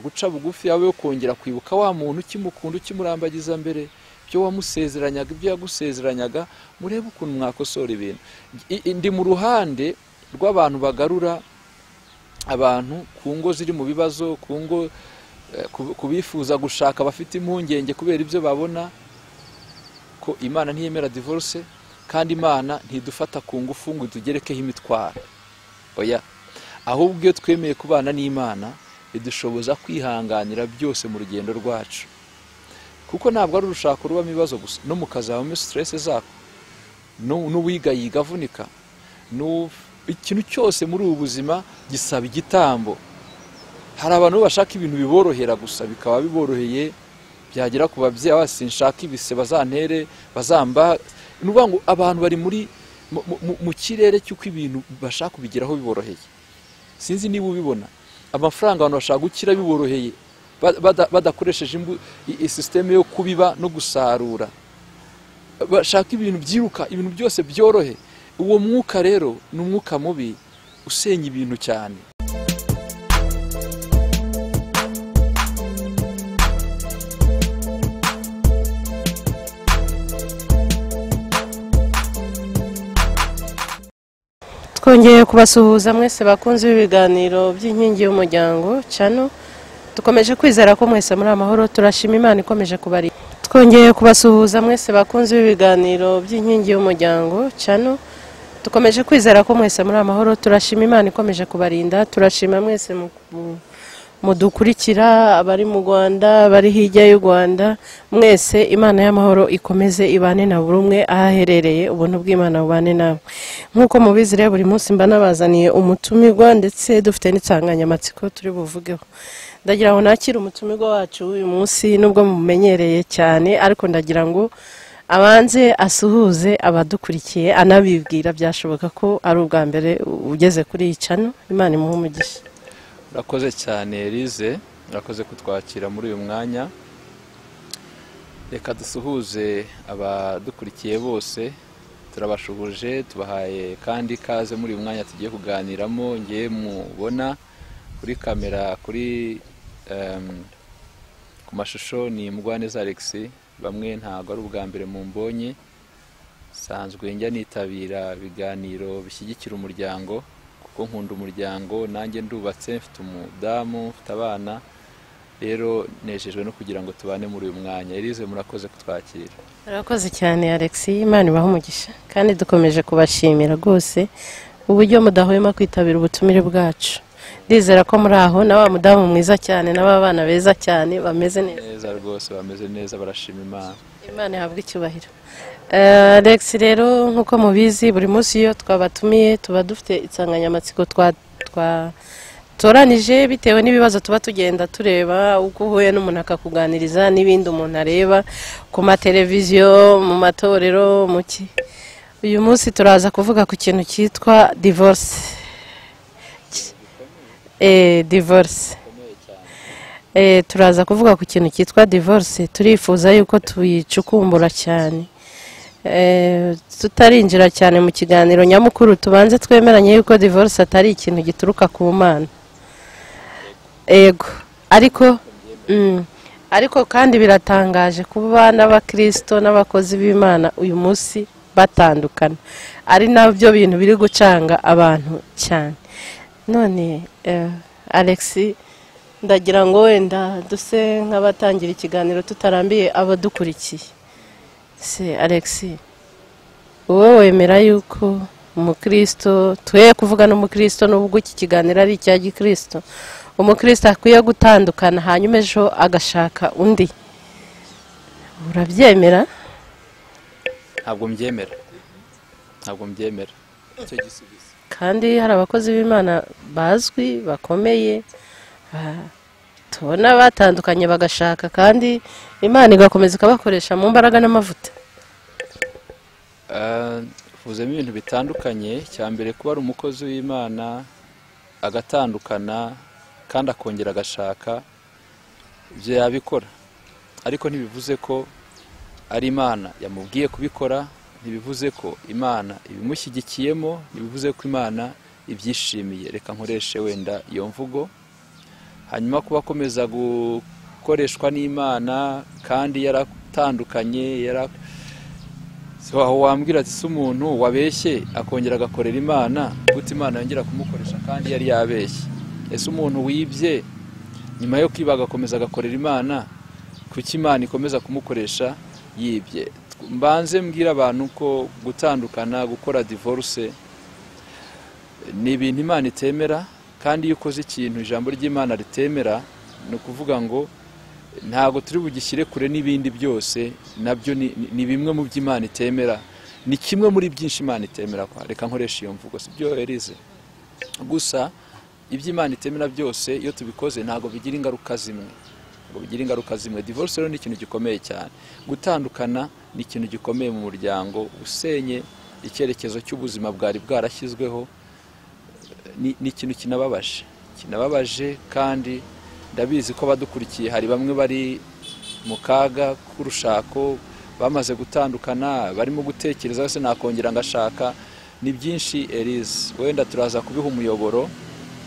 Guca bugufi yawe yo kongera kwibuka wa muntu ukimukunda, ukimurambagiza mbere, ibyo wamusezeranyaga, ibyo yagusezeranyaga, murebe ukuntu mwakosora ibintu. Ndi mu ruhande rw'abantu bagarura abantu ku ngo ziri mu bibazo, ku ngo kubifuza gushaka bafite impungenge kubera ibyo babona, ko Imana ntiyemera divorce, kandi Imana ntidufata ku ngufu ngo itugerekeho imitwaro. Oya, ahubwo iyo twemeye kubana n'Imana idushoboza kwihanganira byose mu rugendo rwacu, kuko ntabwo ari urushako rubamo ibibazo gusa, no mu kazi habamo stress zako, n'uwiga yiga avunika, ikintu cyose muri ubu buzima gisaba igitambo. Hari abantu bashaka ibintu biborohera gusa, bikaba biboroheye, byagera ku babyeyi sinshaka ibise bazantere bazamba. Ni ukuvuga ngo abantu bari muri mu kirere cy'uko ibintu bashaka kubigeraho biboroheye. Sinzi niba ubibona, amafaranga abantu bashaka gukira biboroheye, badakoresheje système yo kubiba no gusarura, bashaka ibintu byiruka, ibintu byose byorohe. Uwo mwuka rero ni umwuka mubi usenya ibintu cyane. Twongeye kubasuhuza mwese bakunze ibiganiro by'inkingi y'umuryango channel. Dukomeje kwizera ko mwese muri amahoro, turashima Imana ikomeje kubari. Twongeye kubasuhuza mwese bakunze ibiganiro by'inkingi y'umuryango channel. Dukomeje kwizera ko mwese muri amahoro, turashima Imana ikomeje kubarinda, turashima mwese mudukurikira, abari mu Rwanda, abari hirya y'u Rwanda, mwese Imana y'amahoro ikomeze ibane na buri umwe ahaherereye, ubuntu bw'Imana bubane nawe. Nkuko mubizi rero buri munsi mba nabazaniye umutumirwa ndetse dufite n'insanganyamatsiko turi buvugeho. Ndagira ngo nakire umutumirwa wacu uyu munsi, nubwo mumenyereye cyane, ariko ndagira ngo abanze asuhuze abadukurikiye anabibwira, byashoboka ko ari ubwa mbere ugeze kuri iyi channel. Imana imuhe umugisha. Urakoze cyane Elise, urakoze kutwakira muri uyu mwanya. Reka dusuhuze abadukurikiye bose, turabashuhuje, tubahaye kandi ikaze muri uyu mwanya tugiye kuganiramo. Ngiye mubona kuri kamera, kuri ku mashusho ni Mugwaneza Alex. Bamwe ntabwo ari ubwa mbere mumbonye, sanzwe njya nitabira ibiganiro bishyigikira umuryango, kuko nkunda umuryango, nanjye ndubatse, mfite umudamu, mfite abana, rero nejejwe no kugira ngo tubane muri uyu mwanya. Elise, murakoze kutwakira. Murakoze cyane Alex, Imana ibahe umugisha, kandi dukomeje kubashimira rwose uburyo mudahwema kwitabira ubutumire bwacu. Ndizera ko muri aho na wa mudamu mwiza cyane n'abana beza cyane bameze neza. Neza rwose, bameze neza, barashima Imana. Imana ihabwe icyubahiro. Alex rero nkuko mubizi buri munsi iyo twabatumiye tuba dufite insanganyamatsiko twatoranije bitewe n'ibibazo tuba tugenda tureba, uko uhuye n'umuntu akakuganiriza n'ibindi umuntu areba ku mateleviziyo, mu matorero, mu ki. Uyu munsi turaza kuvuga ku kintu cyitwa divorce. Divorce. Turaza kuvuga ku kintu cyitwa divorce, turifuza yuko tuyicukumbura cyane. Tutarinjira cyane mu kiganiro nyamukuru, tubanze twemeranye yuko divorce atari ikintu gituruka ku Mana. Ego, ariko kandi biratangaje kuba n'abakristo n'abakozi b'Imana uyu munsi batandukana, ari nabyo bintu biri gucanga abantu cyane. None Alex, ndagira ngo wenda duse nk'abatangira ikiganiro tutarambiye abadukurikiye. Se Alex, wowe wemera yuko umukristo, twe kuvuga n'umukristo nubwo iki kiganiro ari icya gikristo, umukristo akwiye gutandukana hanyuma ejo agashaka undi, urabyemera? Ntabwo mbyemera, ntabwo mbyemera icyo gisubizo. Kandi hari abakozi b'Imana bazwi bakomeye tubona batandukanye bagashaka, kandi Imana igakomeza ikabakoresha mu mbaraga n'amavuta. Vuzemo ibintu bitandukanye. Cya mbere, kuba ari umukozi w'Imana agatandukana kandi akongera agashaka, ibyo yabikora, ariko ntibivuze ko ari Imana yamubwiye kubikora, ntibivuze ko Imana ibimushyigikiyemo, ntibivuze ko Imana ibyishimiye. Reka nkoreshe wenda iyo mvugo. Hanyuma kuba akomeza gukoreshwa n'Imana kandi yaratandukanye, aho wambwira ati si umuntu wabeshye akongera agakorera Imana, gute Imana yongera kumukoresha kandi yari yabeshye? Ese umuntu wibye nyuma yo kwiba agakomeza agakorera Imana, kuki Imana ikomeza kumukoresha yibye? Mbanze mbwira abantu ko gutandukana, gukora divorce ni ibintu Imana itemera, kandi iyo ukoze ikintu ijambo ry'Imana ritemera, ni ukuvuga ngo ntabwo turi bugishyire kure n'ibindi byose, nabyo ni bimwe mu byo Imana itemera, ni kimwe muri byinshi Imana itemera. Kwa reka nkoresha iyo mvugo, si byo Elize? Gusa ibyo Imana itemera byose iyo tubikoze ntabwo bigira ingaruka zimwe, ntabwo bigira ingaruka zimwe. Divorce rero ni ikintu gikomeye cyane, gutandukana ni ikintu gikomeye mu muryango, usenye icyerekezo cy'ubuzima bwari bwarashyizweho, ni ikintu kinababaje, kinababaje. Kandi ndabizi ko badukurikiye hari bamwe bari mu kaga k'urushako, bamaze gutandukana, barimo gutekereza se nakongera ngashaka. Ni byinshi Elise, wenda turaza kubiha umuyoboro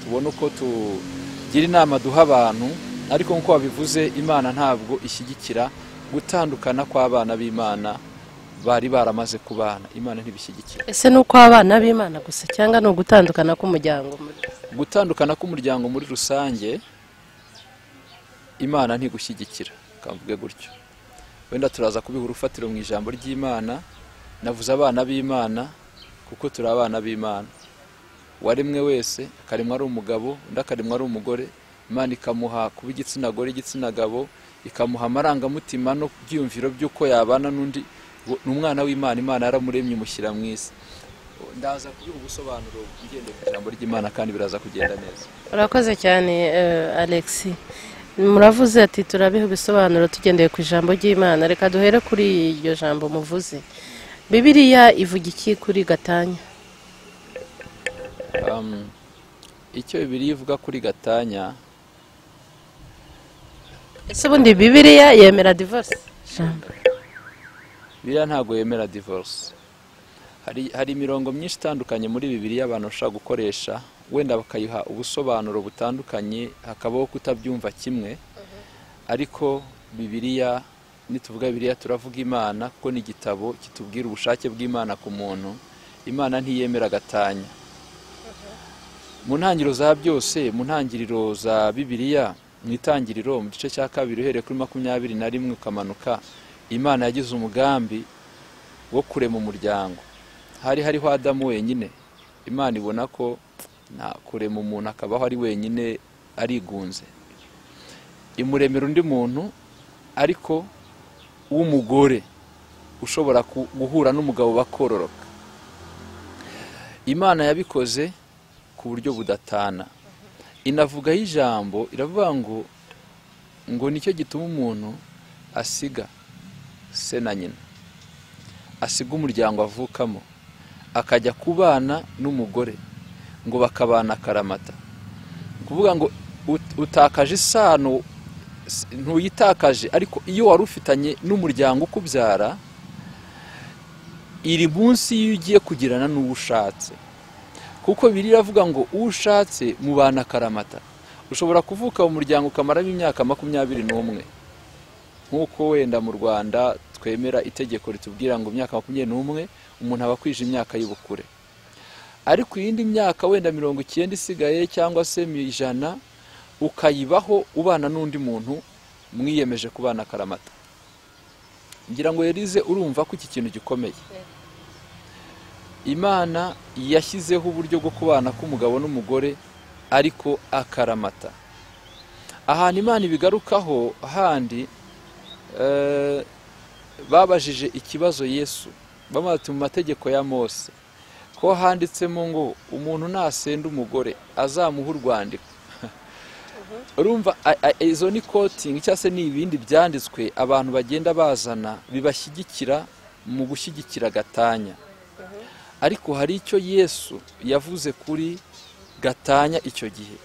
tubone uko tugira inama duha abantu, ariko nkuko babivuze Imana ntabwo ishyigikira gutandukana kw'abana b'Imana bari baramaze kubana. Imana ntibishyigikira. Ese nuko abana b'Imana gusa cyangwa ni ugutandukana k'umuryango? Gutandukana k'umuryango muri rusange Imana ntigushyigikira, kamvuge gutyo. Wenda turaza kubiha urufatiro mu ijambo ry'Imana. Navuze abana b'Imana kuko turi abana b'Imana. Waremwe wese akaremwa ari umugabo, undi akaremwa ari umugore, Imana ikamuha kuba igitsina gore, igitsina gabo, ikamuha amarangamutima no byiyumviro by'uko yabana n'undi. Ni umwana w'Imana, Imana yaramuremye imushyira mu isi. Ndaza kubiha ubusobanuro ngendeye ku ijambo ry'Imana kandi biraza kugenda neza. Urakoze cyane Alexis. Muravuze ati turabiha ibisobanuro tugendeye ku ijambo ry'Imana. Reka duhere kuri iryo jambo muvuze. Bibiliya ivuga iki kuri gatanya? Icyo Bibiliya ivuga kuri gatanya, ese ubundi Bibiliya yemera divorce? Bibiliya ntabwo yemera divorce. Hari imirongo myinshi itandukanye muri Bibiliya abantu bashobora gukoresha, wenda bakayiha ubusobanuro butandukanye, hakabaho kutabyumva kimwe. Ariko Bibiliya, nituvuga Bibiliya turavuga Imana, kuko ni igitabo kitubwira ubushake bw'Imana ku muntu. Imana ntiyemera gatanya. Mu ntangiriro za byose, mu ntangiriro za Bibiliya, mu itangiriro mu gice cya 2 uhereye kuri 21 ukamanuka, Imana yagize umugambi wo kurema umuryango. Hari hariho Adamu wenyine. Imana ibona ko nta kurema umuntu akabaho ari wenyine, arigunze. Imuremera undi muntu ariko w'umugore ushobora guhura n'umugabo bakororoka. Imana yabikoze ku buryo budatana. Inavuga y'ijambo iravuga ngo nicyo gituma umuntu asiga se na nyina, asiga umuryango avukamo, akajya kubana n'umugore ngo bakabana akaramata. Kuvuga ngo utakaje isano, ntuyitakaje, ariko iyo wari ufitanye n'umuryango ukubyara iri munsi iyo ugiye kugirana n'uwo ushatse. Kuko Bibiliya iravuga ngo ushatse mubana akaramata. Ushobora kuvuka mu muryango ukamaramo imyaka 21, nk'uko wenda mu Rwanda twemera itegeko ritubwira ngo imyaka 21 umuntu aba akwije imyaka y'ubukure. Ariko iyindi myaka wenda 90 isigaye cyangwa se 100 ukayibaho ubana n'undi muntu mwiyemeje kubana akaramata. Ngira ngo Elize urumva ko iki kintu gikomeye. Imana yashyizeho uburyo bwo kubana k'umugabo n'umugore ariko akaramata. Ahantu Imana ibigarukaho handi, babajije ikibazo Yesu, bamubati mu mategeko ya Mose ko handitsemo ngo umuntu nasenda umugore azamuha urwandiko. Urumva izo ni quoting cyangwa se ni ibindi byanditswe abantu bagenda bazana bibashyigikira mu gushyigikira gatanya. Ariko hari icyo Yesu yavuze kuri gatanya icyo gihe.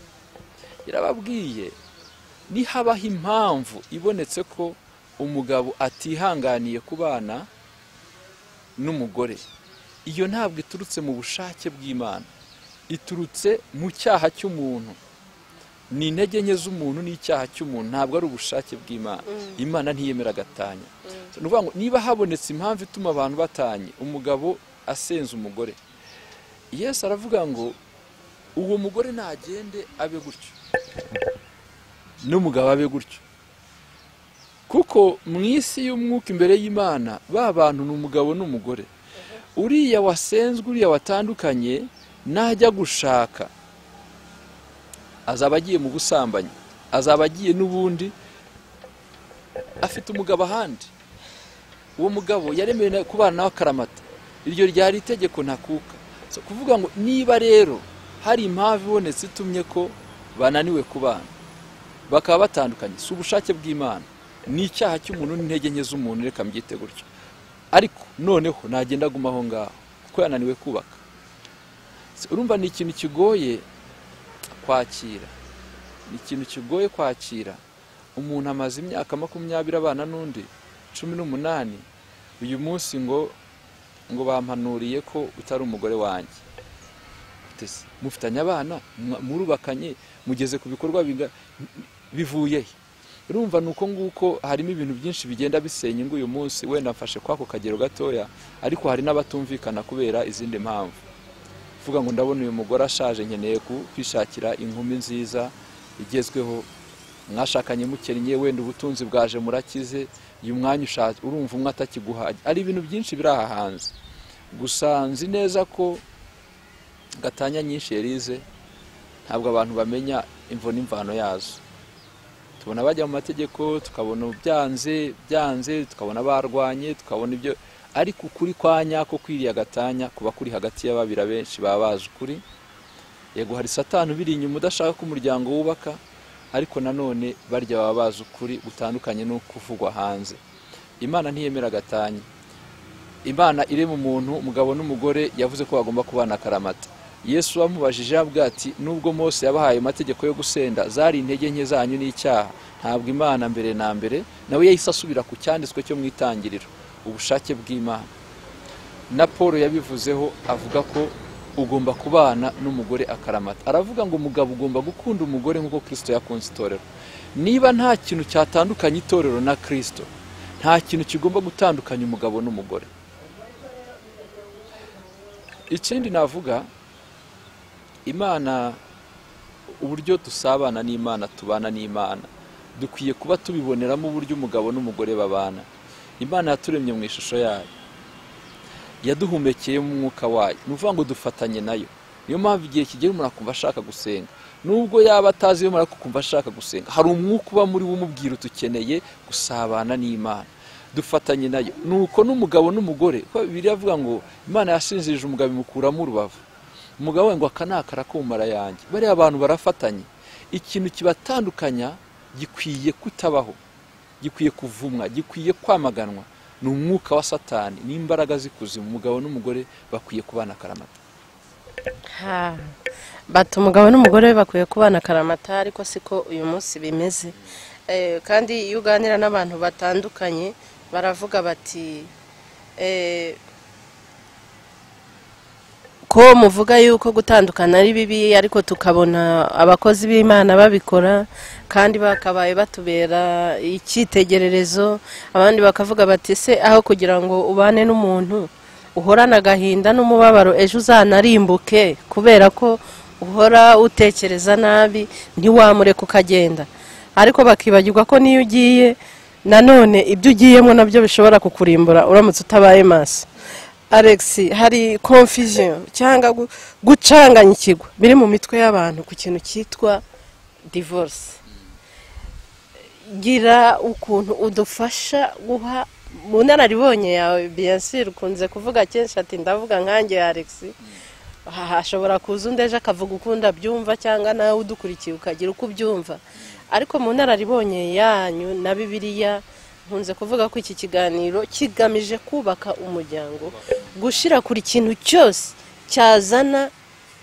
Yarababwiye nihabaho impamvu ibonetse ko umugabo atihanganiye kubana n'umugore, iyo ntabwo iturutse mu bushake bw'Imana, iturutse mu cyaha cy'umuntu. Ni intege nke z'umuntu n'icyaha cy'umuntu, ntabwo ari ubushake bw'Imana. Imana ntiyemera gatanya. Ni ukuvuga ngo niba habonetse impamvu ituma abantu batanye, umugabo asenza umugore, Yesu aravuga ngo uwo mugore nagende abe gutyo n'umugabo abe gutyo, kuko mu isi y'umwuka imbere y'Imana ba bantu ni umugabo n'umugore. Uriya wasenzwe, uriya watandukanye, najya gushaka azaba agiye mu busambanyi, azaba agiye n'ubundi afite umugabo ahandi. Uwo mugabo yaremewe kubana nawe akaramata, iryo ryari itegeko ntakuka. Kuvuga ngo niba rero hari impamvu ibonetse itumye ko bananiwe kubana bakaba batandukanye, si ubushake bw'Imana, ni icyaha cy'umuntu n'intege nke z'umuntu, reka mbyite gutyo. Ariko noneho nagenda aguma aho ngaho kuko yananiwe kubaka. Urumva ni ikintu kigoye kwakira, ni ikintu kigoye kwakira. Umuntu amaze imyaka 20 abana n'undi 18, uyu munsi ngo bampanuriye ko utari umugore wanjye. Mufitanye abana, murubakanye, mugeze ku bikorwa bivuye he? Urumva nuko nguko harimo ibintu byinshi bigenda bisenya ingo uyu munsi. Wenda mfashe kwako kagero gatoya, ariko hari n'abatumvikana kubera izindi mpamvu. Vuga ngo ndabona uyu mugore ashaje, nkeneye kwishakira inkumi nziza igezweho. Mwashakanye mukennye, wenda ubutunzi bwaje murakize, uyu mwanya ushatse urumva umwe atakiguhaye. Ari ibintu byinshi biri aha hanze. Gusa nzi neza ko gatanya nyinshi yarize, ntabwo abantu bamenya imvo n'imvano yazo. Tubona bajya mu mategeko, tukabona byanze, tukabona barwanye, tukabona ibyo, ariko ukuri kwa nyako kwiriya gatanya kuba kuri hagati y'ababira benshi baba bazi ukuri. Yego hari Satani ubiri inyuma udashaka ko umuryango wubaka, ariko nanone barya baba bazi ukuri gutandukanye no kuvugwa hanze. Imana ntiyemera gatanya. Imana irema umuntu, umugabo n'umugore, yavuze ko bagomba kubana akaramata. Yesu amubajije avuga ati nubwo Mose yabahaye amategeko yo gusenda, zari intege nke zanyu n'icyaha, ntabwo Imana mbere na mbere nawe yahise asubira ku cyanditswe cyo mu itangiriro, ubushake bw'Imana. Na Paul yabivuzeho avuga ko ugomba kubana n'umugore akaramata. Aravuga ngo umugabo ugomba gukunda umugore nk'uko Kristo yakunze itorero. Niba nta kintu cyatandukanye itorero na Kristo, nta kintu kigomba gutandukanya umugabo n'umugore. Ikindi navuga, Imana, uburyo dusabana n'Imana, tubana n'Imana, dukwiye kuba tubiboneramo uburyo umugabo n'umugore babana. Imana yaturemye mu ishusho yayo, yaduhumekeye mu mwuka wayo, ni ukuvuga ngo dufatanye nayo. Niyo mpamvu igihe kigera umuntu akumva ashaka gusenga, nubwo yaba atazi iyo umuntu akumva ashaka gusenga, hari umwuka uba muri we umubwira utukeneye gusabana n'Imana, dufatanye nayo. Nuko n'umugabo n'umugore, kuko Bibiliya ivuga ngo Imana yasinzirije umugabo imukuramo urubavu, umugabo we ngo akanakara kumara yanjye. Bariya abantu barafatanye, ikintu kibatandukanya gikwiye kutabaho, gikwiye kuvumwa, gikwiye kwamaganwa, ni umwuka wa Satani n'imbaraga z'ikuzimu. Umugabo n'umugore bakwiye kubana akaramata. Bati umugabo n'umugore bakwiye kubana akaramata, ariko siko uyu munsi bimeze. Kandi iyo uganira n'abantu batandukanye baravuga bati ko muvuga yuko gutandukana ari bibi, ariko tukabona abakozi b'Imana babikora kandi bakabaye batubera icyitegererezo. Abandi bakavuga bati se aho kugira ngo ubane n'umuntu uhorana agahinda n'umubabaro, ejo uzanarimbuke kubera ko uhora utekereza nabi, ntiwamureka ukagenda. Ariko bakibagirwa ko niyo ugiye nanone ibyo ugiyemo nabyo bishobora kukurimbura uramutse utabaye maso. Alex, hari confusion cyangwa gucanganyikirwa biri mu mitwe y'abantu ku kintu cyitwa divorce. Gira ukuntu udufasha guha mu nararibonye yawe, bien sûr ukunze kuvuga kenshi ati ndavuga nkanjye Alex, hashobora kuza undi ejo akavuga ukunda byumva, cyangwa nawe udukurikiye ukagira uko ubyumva. Ariko mu nararibonye yanyu na Bibiliya, nkunze kuvuga ko iki kiganiro kigamije kubaka umuryango, gushira kuri kintu cyose cyazana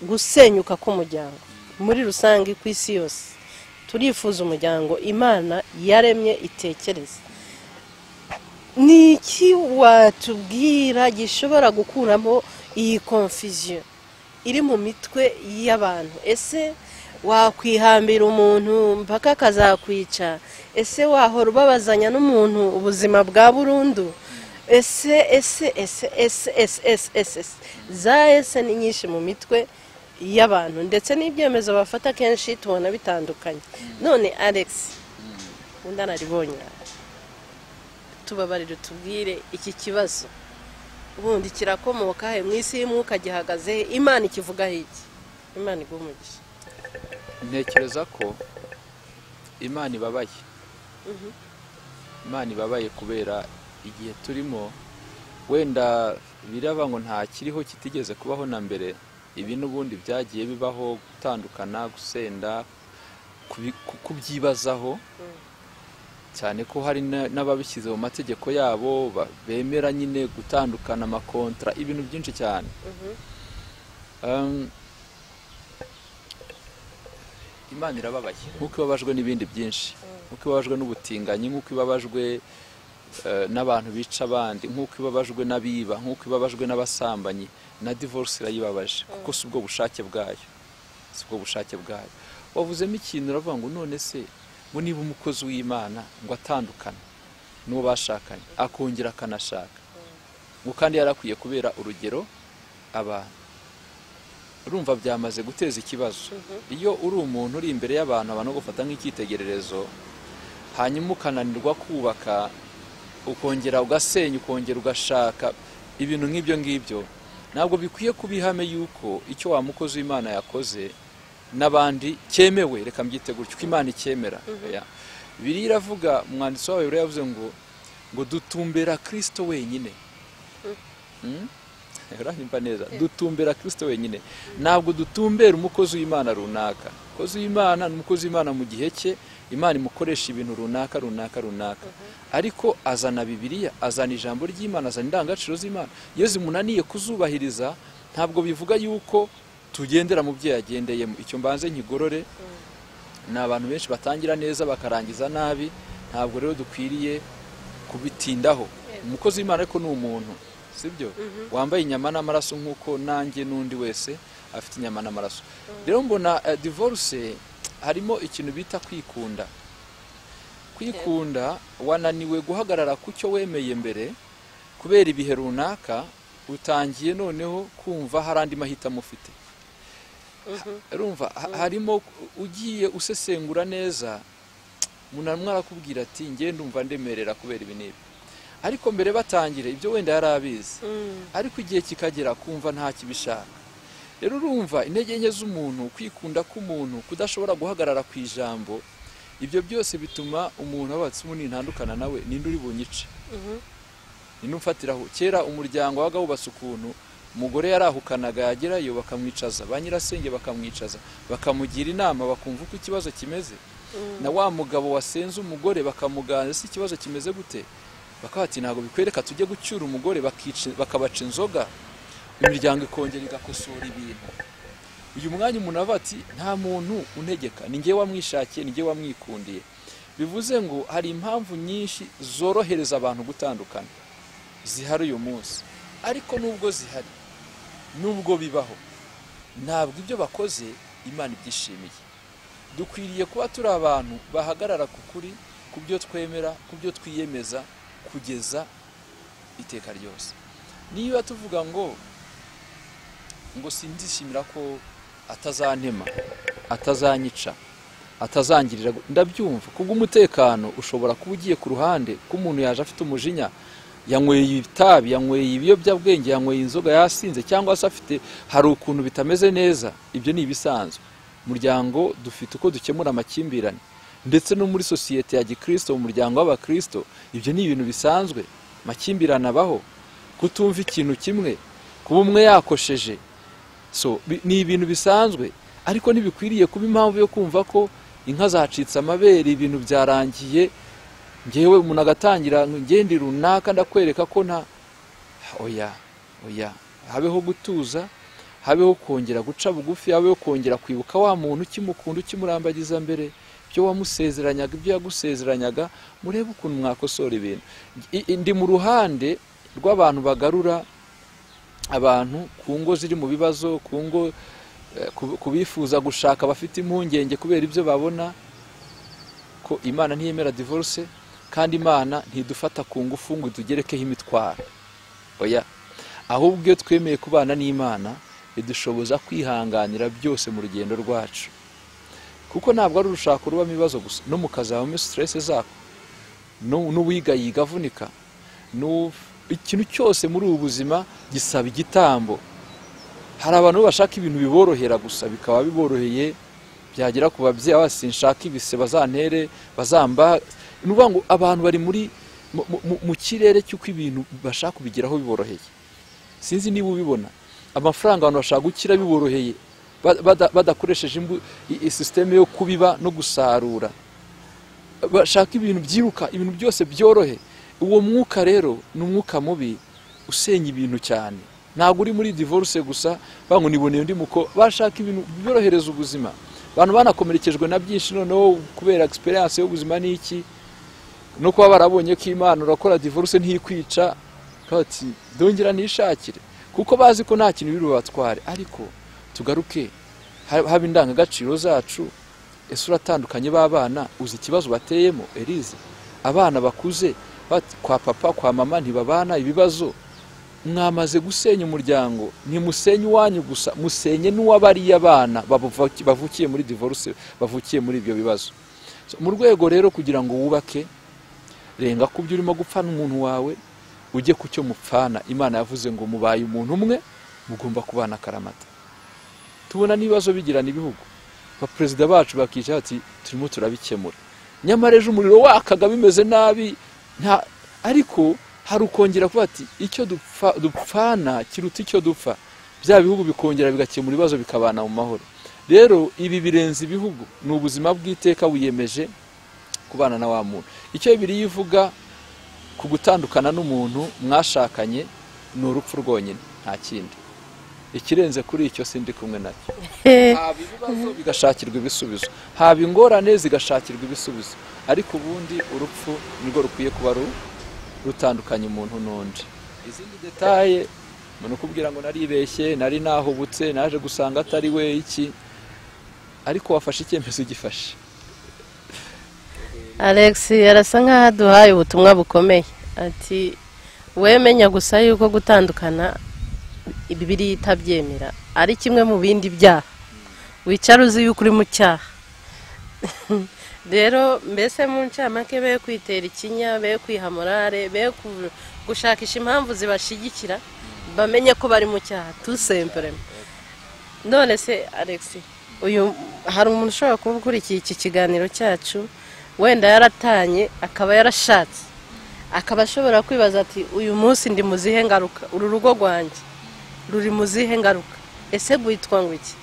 gusenyuka k'umuryango muri rusange ku isi yose. Turifuza umuryango Imana yaremye itekereza. Ni iki watubwira gishobora gukuramo iyi confusion iri mu mitwe y'abantu? Ese Wakwihambira umuntu mpaka akazakwica? Ese wahora ubabazanya n'umuntu ubuzima bwa burundu? Ese ese ese ese ese ese ese ese za ese ni nyinshi mu mitwe y'abantu, ndetse n'ibyemezo bafata kenshi tubona bitandukanye. None Alex, undanaribonye, tubabarire tubwire iki kibazo ubundi kirakomoka he mu isi y'umwuka, gihagaze he, Imana ikivugaho iki? Imana iguhe umugisha. Ntekereza ko Imana ibabaye. Imana ibabaye kubera igihe turimo. Wenda biraba ngo nta kiriho kitigeze kubaho na mbere. Ibi n'ubundi byagiye bibaho, gutandukana, gusenda, kubyibazaho cyane ko hari n'ababishyize mu mategeko yabo, bemera nyine gutandukana, amakontra, ibintu byinshi cyane. Imana irababaye nk'uko ibabajwe n'ibindi byinshi, nk'uko ibabajwe n'ubutinganyi, nk'uko ibabajwe n'abantu bica abandi, nk'uko ibabajwe n'abiba, nk'uko ibabajwe n'abasambanyi. Na divorce irayibabaje, kuko si ubwo bushake bwayo, si ubwo bushake bwayo. Wavuzemo ikintu uravuga ngo none se ngo niba umukozi w'Imana ngo atandukana n'uwo bashakanye akongera akanashaka, ngo kandi yarakwiye kubera urugero abantu, urumva byamaze guteza ikibazo. Iyo uri umuntu uri imbere y'abantu, abantu bagufata nk'icyitegererezo, hanyuma ukananirwa kubaka, ukongera ugasenya, ukongera ugashaka, ibintu nk'ibyo ngibyo, ntabwo bikwiye kuba ihame yuko icyo wa mukozi w'Imana yakoze n'abandi cyemewe. Reka mbyite gutyo, ko Imana icyemera. Bibiliya iravuga, umwanditsi wayo yavuze ngo dutumbera Kristo wenyine. Uranyumva neza? Dutumbera Kristo wenyine, ntabwo dutumbera umukozi w'Imana runaka. Umukozi w'Imana ni umukozi w'Imana mu gihe cye, Imana imukoresha ibintu runaka runaka runaka, ariko azana Bibiliya, azana ijambo ry'Imana, azana indangagaciro z'Imana. Iyo zimunaniye kuzubahiriza, ntabwo bivuga yuko tugendera mu byo yagendeyemo. Icyo mbanze nkigorore, ni abantu benshi batangira neza bakarangiza nabi, ntabwo rero dukwiriye kubitindaho. Umukozi w'Imana ariko ni umuntu, sibyo? Wambaye inyama n'amaraso nk'uko nanjye n'undi wese afite inyama n'amaraso. Rero mbona divorce harimo ikintu bita kwikunda. Kwikunda, wananiwe guhagarara ku cyo wemeye mbere kubera ibihe runaka, utangiye noneho kumva hari andi mahitamo ufite. Urumva harimo, ugiye usesengura neza, umuntu arimo arakubwira ati njye ndumva ndemerera kubera ibi n'ibi, ariko mbere batangire ibyo wenda yari abizi, ariko igihe kikagera kumva nta kibishaka. Rero urumva intege nke z'umuntu, kwikunda k'umuntu, kudashobora guhagarara ku ijambo, ibyo byose bituma umuntu abatse umuntu ntandukana nawe, ninde uri bunyice, ninde umfatiraho. Kera umuryango wabaga wubatse ukuntu umugore yarahukanaga, yagerayo bakamwicaza, ba nyirasenge bakamwicaza, bakamugira inama, bakumva uko ikibazo kimeze. Na wa mugabo wasenze umugore bakamuganza, si ikibazo kimeze gute, bakaba bati ntabwo bikwereka, tujye gucyura umugore, bakabaca inzoga, imiryango ikongera igakosora ibintu. Uyu mwanya umuntu ava ati nta muntu untegeka, ni njye wamwishakiye, ni njye wamwikundiye. Bivuze ngo hari impamvu nyinshi zorohereza abantu gutandukana zihari uyu munsi, ariko nubwo zihari, nubwo bibaho, ntabwo ibyo bakoze Imana ibyishimiye. Dukwiriye kuba turi abantu bahagarara ku kuri, ku byo twemera, ku byo twiyemeza kugeza iteka ryose. Niba tuvuga ngo sinzishimira ko atazantema, atazanyica, atazangirira, ndabyumva. Kubw'umutekano ushobora kuba ugiye ku ruhande, ko umuntu yaje afite umujinya, yanyweye itabi, yanyweye ibiyobyabwenge, yanyweye inzoga, yasinze, cyangwa se afite hari ukuntu bitameze neza, ibyo ni ibisanzwe. Umuryango dufite uko dukemura amakimbirane, ndetse no muri sosiyete ya gikristo, mu muryango w'abakristo, ibyo ni ibintu bisanzwe. Amakimbirane abaho, kutumva ikintu kimwe, kuba umwe yakosheje, so ni ibintu bisanzwe, ariko ntibikwiriye kuba impamvu yo kumva ko inka zacitse amabere, ibintu byarangiye, ngewe umuntu agatangira ngende runaka ndakwereka ko nta oya oya. Habeho gutuza, habeho kongera guca bugufi, habeho kongera kwibuka wa muntu ukimukunda, ukimurambagiza mbere, ibyo wamusezeranyaga, ibyo yagusezeranyaga, murebe ukuntu mwakosora ibintu. Ndi mu ruhande rw'abantu bagarura abantu ku ngo ziri mu bibazo, ku ngo Kubifuza gushaka bafite impungenge kubera ibyo babona, ko Imana ntiyemera divorce, kandi Imana ntidufata ku ngufu ngo itugerekeho imitwaro. Oya, ahubwo iyo twemeye kubana n'Imana idushoboza kwihanganira byose mu rugendo rwacu. Kuko ntabwo ari urushako rubamo ibibazo gusa, no mu kazi habamo stress zako, n'uwiga yiga avunika, ikintu cyose muri ubu buzima gisaba igitambo. Hari abantu bashaka ibintu biborohera gusa, bikaba biboroheye, byagera ku babyeyi sinshaka ibise bazantere bazamba. Ni ukuvuga ngo abantu bari muri mu kirere cy'uko ibintu bashaka kubigeraho biboroheye. Sinzi niba ubibona, amafaranga abantu bashaka gukira biboroheye, badakoresheje sisiteme yo kubiba no gusarura. Bashaka ibintu byiruka, ibintu byose byorohe. Uwo mwuka rero ni umwuka mubi usenya ibintu cyane. Ntabwo uri muri divorce gusa bango niboneye undi muko, bashaka ibintu byorohereza ubuzima. Abantu banakomerekejwe na byinshi noneho kubera experience y'ubuzima n'iki, no kuba barabonye ko Imana urakora divorce ntikwica, kati dongera nishakire, kuko bazi ko nta kintu biri bubatware. Ariko tugaruke haba indangagaciro zacu. Ese uratandukanye b'abana, uzi ikibazo bateyemo Elise? Abana bakuze kwa papa kwa mama ntibabana ibibazo. Mwamaze gusenya umuryango, ntimusenye uwanyu gusa, musenye n'uwabariye abana bavukiye muri divorce, bavukiye muri ibyo bibazo. Mu rwego rero kugira ngo wubake, renga ku byo urimo gupfana umuntu wawe, ujye ku cyo mupfana. Imana yavuze ngo mubaye umuntu umwe, mugomba kubana akaramata. Tubona n'ibibazo bigirana ibihugu, abaperezida bacu bakicara ati turimo turabikemura, nyamara ejo umuriro wakaga bimeze nabi nta. Ariko hari ukongera kuba ati icyo dupfana kiruta icyo dupfa. Bya bihugu bikongera bigakemura ibibazo bikabana mu mahoro. Rero ibi birenze ibihugu, ni ubuzima bw'iteka wiyemeje kubana na wa muntu. Icyo Bibiliya ivuga ku gutandukana n'umuntu mwashakanye ni urupfu rwonyine, nta kindi. Ikirenze kuri icyo sindi kumwe nacyo. Haba ibibazo bigashakirwa ibisubizo, haba ingorane zigashakirwa ibisubizo, ariko ubundi urupfu nirwo rukwiye kuba rutandukanye umuntu n'undi. Izindi detaye umuntu ukubwira ngo naribeshye, nari nahubutse, naje gusanga atari we iki, ariko wafashe icyemezo gifashe. Alex arasa nkaho aduhaye ubutumwa bukomeye, ati wemenya gusa yuko gutandukana Bibiliya itabyemera, ari kimwe mu bindi byaha. Wicara uzi yuko uri mu cyaha. Rero mbese mu ncamake, be kwitera ikinya, be kwiha morale, be gushakisha impamvu zibashigikira, bamenye ko bari mu cyaha tout simplement. None se Alex, uyu hari umuntu ushobora kuba ukurikiye iki kiganiro cyacu, wenda yaratanye akaba yarashatse, akaba ashobora kwibaza ati uyu munsi ndi muzihe ngaruka, uru rugo rwanjye ruri muzihe ngaruka, ese gwitwa ngo iki?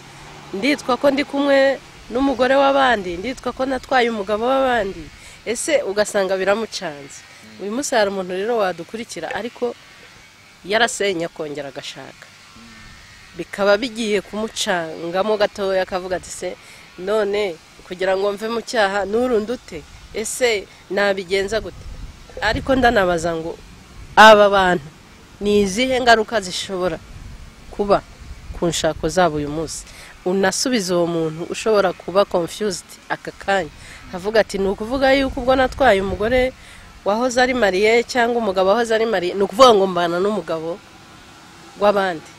Nditwa ko ndi kumwe n'umugore w'abandi, nditwa ko natwaye umugabo w'abandi, ese ugasanga biramucanze. Uyu munsi hari umuntu rero wadukurikira ariko yarasenya akongera agashaka, bikaba bigiye kumucangamo gatoya, akavuga ati se none kugira ngo mve mu cyaha nurundute, ese nabigenza gute? Ariko ndanabaza ngo aba bantu ni izihe ngaruka zishobora kuba ku nshako zabo uyu munsi? Unasubiza uwo muntu ushobora kuba confused aka kanya, avuga ati ni ukuvuga yuko ubwo natwaye umugore wahoze ari mariye cyangwa umugabo wahoze ari mariye, ni ukuvuga ngo mbana n'umugabo w'abandi.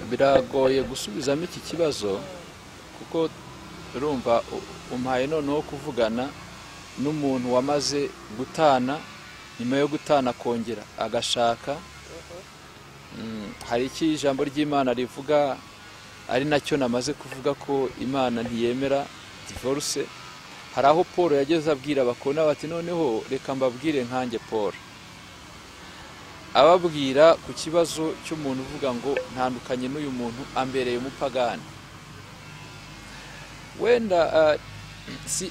Biragoye gusubizamo iki kibazo, kuko urumva umpaye noneho kuvugana n'umuntu wamaze gutana, nyuma yo gutana akongera agashaka. Hari iki ijambo ry'Imana rivuga, ari nacyo namaze kuvuga ko Imana ntiyemera divorce. Hari aho Paul yageze abwira abakona bati noneho reka mbabwire nkanjye Paul, ababwira ku kibazo cy'umuntu uvuga ngo ntandukanye n'uyu muntu ambereye umupagani. Wenda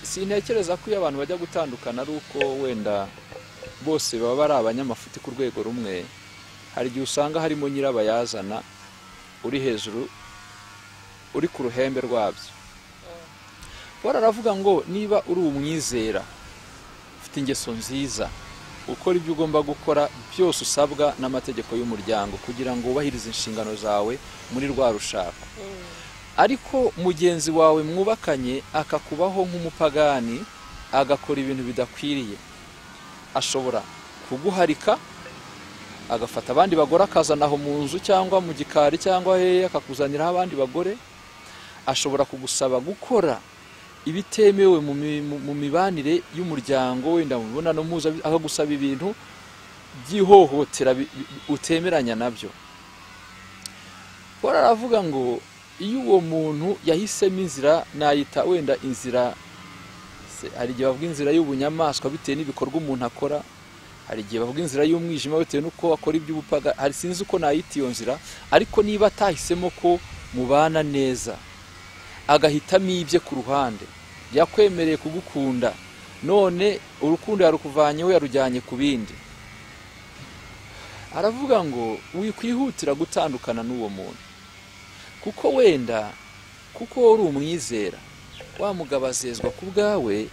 sintekereza ko iyo abantu bajya gutandukana ari uko wenda bose baba ari abanyamafuti ku rwego rumwe. Hari igihe usanga harimo nyirabayazana uri hejuru, uri ku ruhembe rwabyo. Paul aravuga ngo niba uri umwizera, ufite ingeso nziza, Ukora ibyo ugomba gukora byose usabwa n'amategeko y'umuryango kugira ngo wubahirize inshingano zawe muri rwa rushako. Ariko mugenzi wawe mwubakanye akakubaho nk'umupagani, agakora ibintu bidakwiriye, ashobora kuguharika, agafata abandi bagore akazana aho mu nzu cyangwa mu gikari cyangwa hehe, akakuzaniraho abandi bagore. Ashobora kugusaba gukora ibitemewe mu mibanire y'umuryango, wenda mu mibonano mpuzabitsina, akagusaba ibintu by'ihohotera utemeranya nabyo. Paul aravuga ngo iyo uwo muntu yahisemo inzira, nayita wenda inzira, hari igihe bavuga inzira y'ubunyamaswa bitewe n'ibikorwa umuntu akora, hari igihe bavuga inzira y'umwijima bitewe n'uko akora iby'ubupaga, hari sinzi uko nayita iyo nzira, ariko niba atahisemo ko mubana neza, agahitamo ibye ku ruhande, yakwemereye kugukunda, none urukundo yarukuvanyeho yarujyanye ku bindi. Aravuga ngo wikwihutira gutandukana n'uwo muntu, kuko wenda kuko uri umwizera, wa mugabo azezwa ku bwawe,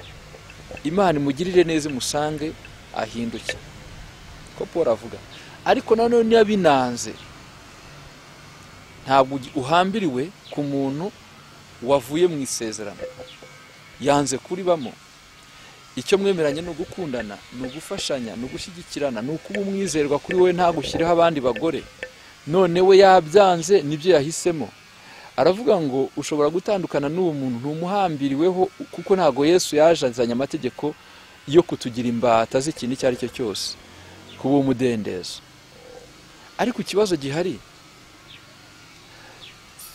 Imana imugirire neza imusange ahinduke. Ko Paul avuga. Ariko nanone niba binanze, ntabwo uhambiriwe ku muntu wavuye mu isezerano, yanze kuribamo. Icyo mwemeranye ni ugukundana, ni ugufashanya, ni ugushyigikirana, ni ukuba umwizerwa kuri we, ntagushyireho abandi bagore. None we yabyanze, nibyo yahisemo. Aravuga ngo ushobora gutandukana n'uwo muntu, ntumuhambiriweho, kuko ntago Yesu yaje azanye amategeko yo kutugira imbata z'ikintu icyo ari cyo cyose, kuba umudendezo. Ariko ikibazo gihari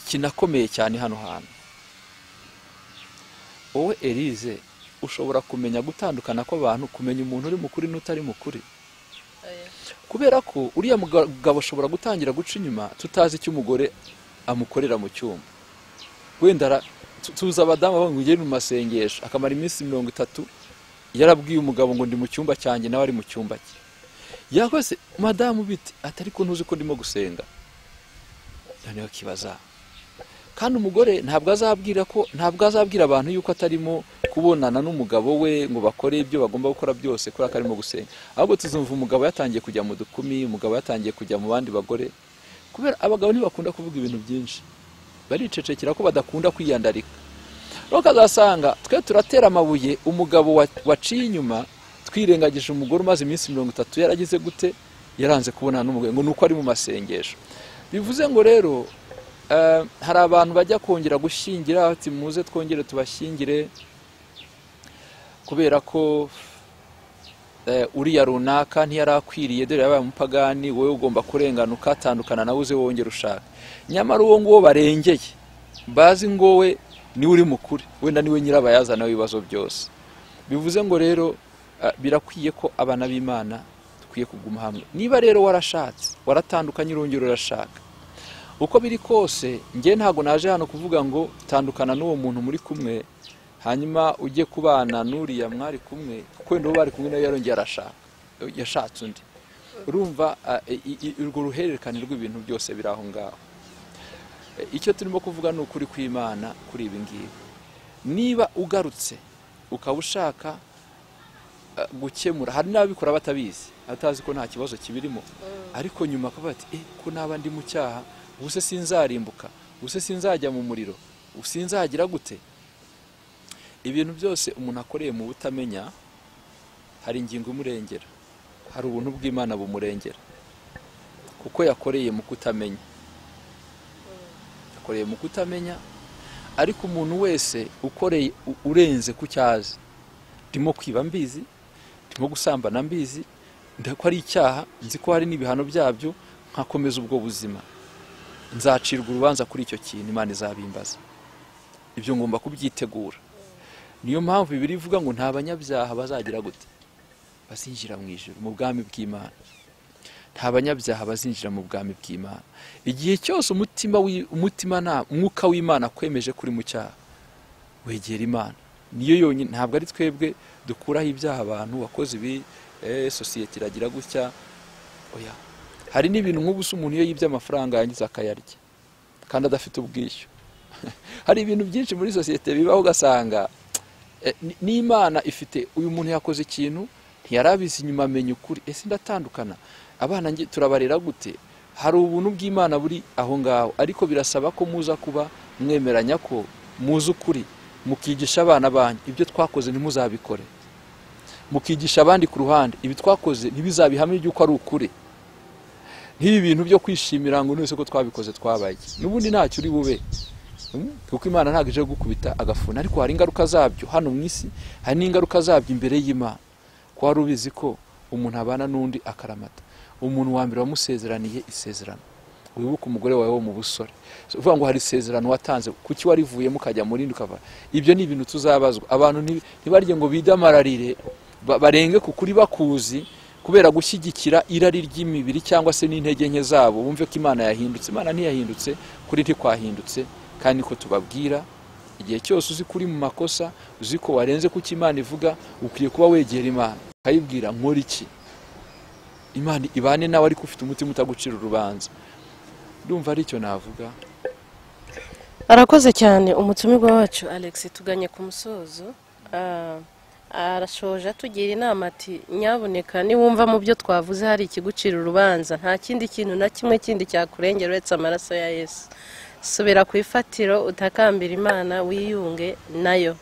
kinakomeye cyane hano hantu, wowe Elize ushobora kumenya gutandukana kw'abantu, kumenya umuntu uri mukuri n'utari mukuri. Kubera ko uriya mugabo ashobora gutangira guca inyuma tutazi icyo umugore amukorera mu cyumba. Wenda tuza abadamu bavuga ngo ugende mu masengesho, akamara iminsi 30 yarabwiye umugabo ngo ndi mu cyumba cyanjye, nawe ari mu cyumba cye. Yakoze madamu biti atari ko ntuzi ko ndimo gusenga. Noneho kibaza. Kandi umugore ntabwo azabwira abantu yuko atarimo kubonana n'umugabo we ngo bakore ibyo bagomba gukora byose kubera ko arimo gusenga. Ahubwo tuzumva umugabo yatangiye kujya mu dukumi, umugabo yatangiye kujya mu bandi bagore. Kubera abagabo ntibakunda kuvuga ibintu byinshi, baricecekera ko badakunda kwiyandarika. Rero ukazasanga twe turatera amabuye umugabo waciye inyuma, twirengagije umugore umaze iminsi 30 yaragize gute, yaranze kubonana n'umugabo ngo nuko ari mu masengesho. Bivuze ngo rero hari abantu bajya kongera gushyingira ati muze twongere tubashyingire kubera ko uriya runaka ntiyarakwiriye, dore yabaye umupagani, wowe ugomba kurenganuka, atandukana nawe uze wongere ushaka. Nyamara uwo nguwo barengeye bazi ngo we ni uri mukuri, wenda niwe nyirabayazana w'ibibazo byose. Bivuze ngo rero birakwiye ko abana b'Imana dukwiye kuguma hamwe. Niba rero warashatse, waratandukanye, urongera urashaka, uko biri kose njye ntago naje hano kuvuga ngo tandukana n'uwo muntu muri kumwe hanyuma ujye kubana n'uriya mwari kumwe, kuko wenda uwo bari kumwe nawe yarongeye arashaka, yashatse undi. Urumva urwo ruhererekane rw'ibintu byose biri aho ngaho. Icyo turimo kuvuga ni ukuri kw'Imana kuri ibi ngibi. Niba ugarutse ukaba ushaka gukemura, hari n'ababikora batabizi, atazi ko nta kibazo kibirimo, ariko nyuma akavuga ati ko naba ndi mu cyaha, ubuse sinzarimbuka, ubuse sinzajya mu muriro, usinzagira gute. Ibintu byose umuntu akoreye mu butamenya, hari ingingo imurengera, hari ubuntu bw'Imana bumurengera, kuko yakoreye mu kutamenya. Yakoreye mu kutamenya. Ariko umuntu wese ukoreye urenze ku cyazi, ndimo kwiba mbizi, ndimo gusambana mbizi, ndako ari icyaha, nzi ko hari n'ibihano byabyo, nkakomeza ubwo buzima, nzacirwa urubanza kuri icyo kintu, Imana izabimbaza. Ibyo ngomba kubyitegura. Niyo mpamvu Bibiliya ivuga ngo nta banyabyaha bazagira gute, bazinjira mu ijuru, mu bwami bw'Imana. Nta banyabyaha bazinjira mu bwami bw'Imana. Igihe cyose umutima umwuka w'Imana kwemeje kuri mu cyaha, wegera Imana. Niyo yonyine, ntabwo ari twebwe dukuraho ibyaha abantu wakoze ibi, sosiyete iragira gutya. Oya, hari n'ibintu nk'ubu se umuntu iyo yibye amafaranga yangiza akayarya kandi adafite ubwishyu. Hari ibintu byinshi muri sosiyete bibaho ugasanga n'Imana ifite uyu muntu yakoze ikintu Ntiyarabizi nyuma amenya ukuri. Ese ndatandukana? Abana nge turabarera gute? Hari ubuntu bw'Imana buri aho ngaho, ariko birasaba ko muza kuba mwemeranya ko muzi ukuri, mukigisha abana banyu ibyo twakoze ntimuzabikore, mukigisha abandi ku ruhande ibi twakoze ntibizabihamye by'uko ari ukuri. Nk'ibi bintu byo kwishimira ngo none se ko twabikoze twabaye iki, n'ubundi ntacyo uri bube, kuko Imana ntabwo ije gukubita agafuna, ariko hari ingaruka zabyo hano mu isi, hari n'ingaruka zabyo imbere y'Imana. Ko wari ubizi ko umuntu abana n'undi akaramata, umuntu wa mbere wamusezeraniye isezerano, wibuke umugore wawe wo mu busore, uvuga ngo hari isezerano watanze, kuki warivuyemo ukajya mu rindi ukava? Ibyo ni ibintu tuzabazwa. Abantu ntibarye ngo bidamararire, barenge ku kuri bakuzi kubera gushyigikira irari ry'imibiri cyangwa se n'intege nke zabo, bumve ko Imana yahindutse. Imana ntiyahindutse, kuri ntikwahindutse, kandi niko tubabwira. Igihe cyose uzi kuri mu makosa, uzi ko warenze ku cyo Imana ivuga, ukwiye kuba wegera Imana ukayibwira nkora iki, Imana ibane nawe ariko ufite umutima utagucira urubanza. Ndumva ari icyo navuga. Arakoze cyane umutumirwa wacu Alex. Tuganye ku musozo. Arashoje atugira inama ati nyaboneka niwumva mu byo twavuze hari ikigucira urubanza, nta kindi kintu na kimwe kindi cyakurengera uretse amaraso ya Yesu. Subira ku ifatiro, utakambira Imana, wiyunge nayo.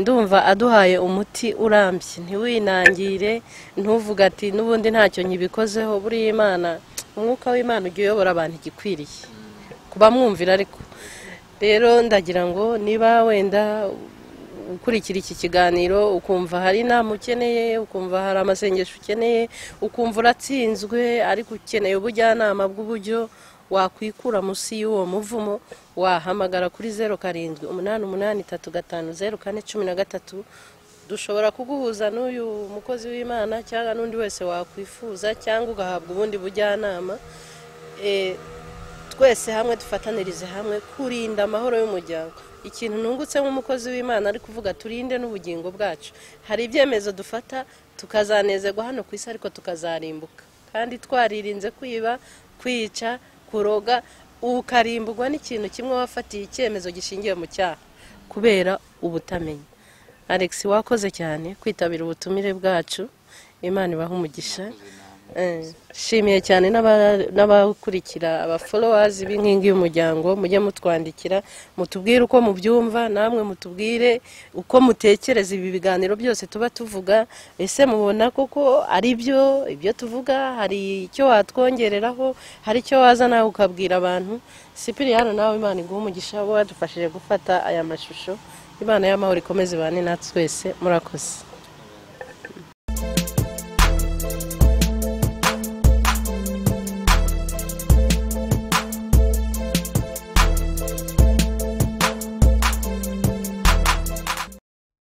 Ndumva aduhaye umuti urambye. Ntiwinangire, ntuvuga ati n'ubundi ntacyo nkibikozeho. Buriya Imana, umwuka w'Imana ujya uyobora abantu igikwiriye kuba mwumvira. Ariko rero ndagira ngo niba wenda ukurikira iki kiganiro ukumva hari inama ukeneye, ukumva hari amasengesho ukeneye, ukumva uratsinzwe ariko ukeneye ubujyanama bw'uburyo wakwikura munsi y'uwo muvumo, wahamagara kuri 07 88 35 04 13. Dushobora kuguhuza n'uyu mukozi w'Imana cyangwa n'undi wese wakwifuza, cyangwa ugahabwa ubundi bujyanama. Twese hamwe dufatanirize hamwe kurinda amahoro y'umuryango. Ikintu nungutse nk'umukozi w'Imana ari kuvuga, turinde n'ubugingo bwacu. Hari ibyemezo dufata tukazanezerwa hano ku isi ariko tukazarimbuka, kandi twaririnze kwiba, kwica, kuroga, ukarimburwa n'ikintu kimwe wafatiye icyemezo gishingiye mu cyaha kubera ubutamenya. Alex, wakoze cyane kwitabira ubutumire bwacu. Imana ibahe umugisha. Shimiye cyane n'abakurikira, aba followers b'inkingi y'umuryango. Mujye mutwandikira mutubwire uko mubyumva, namwe mutubwire uko mutekereza ibi biganiro byose tuba tuvuga. Ese mubona koko ari byo ibyo tuvuga? Hari icyo watwongereraho? Hari icyo waza nawe ukabwira abantu? Sipiriyano, nawe Imana iguhe umugisha, wowe wadufashije gufata aya mashusho. Imana y'amahoro ikomeze ibane natwe twese. Murakoze.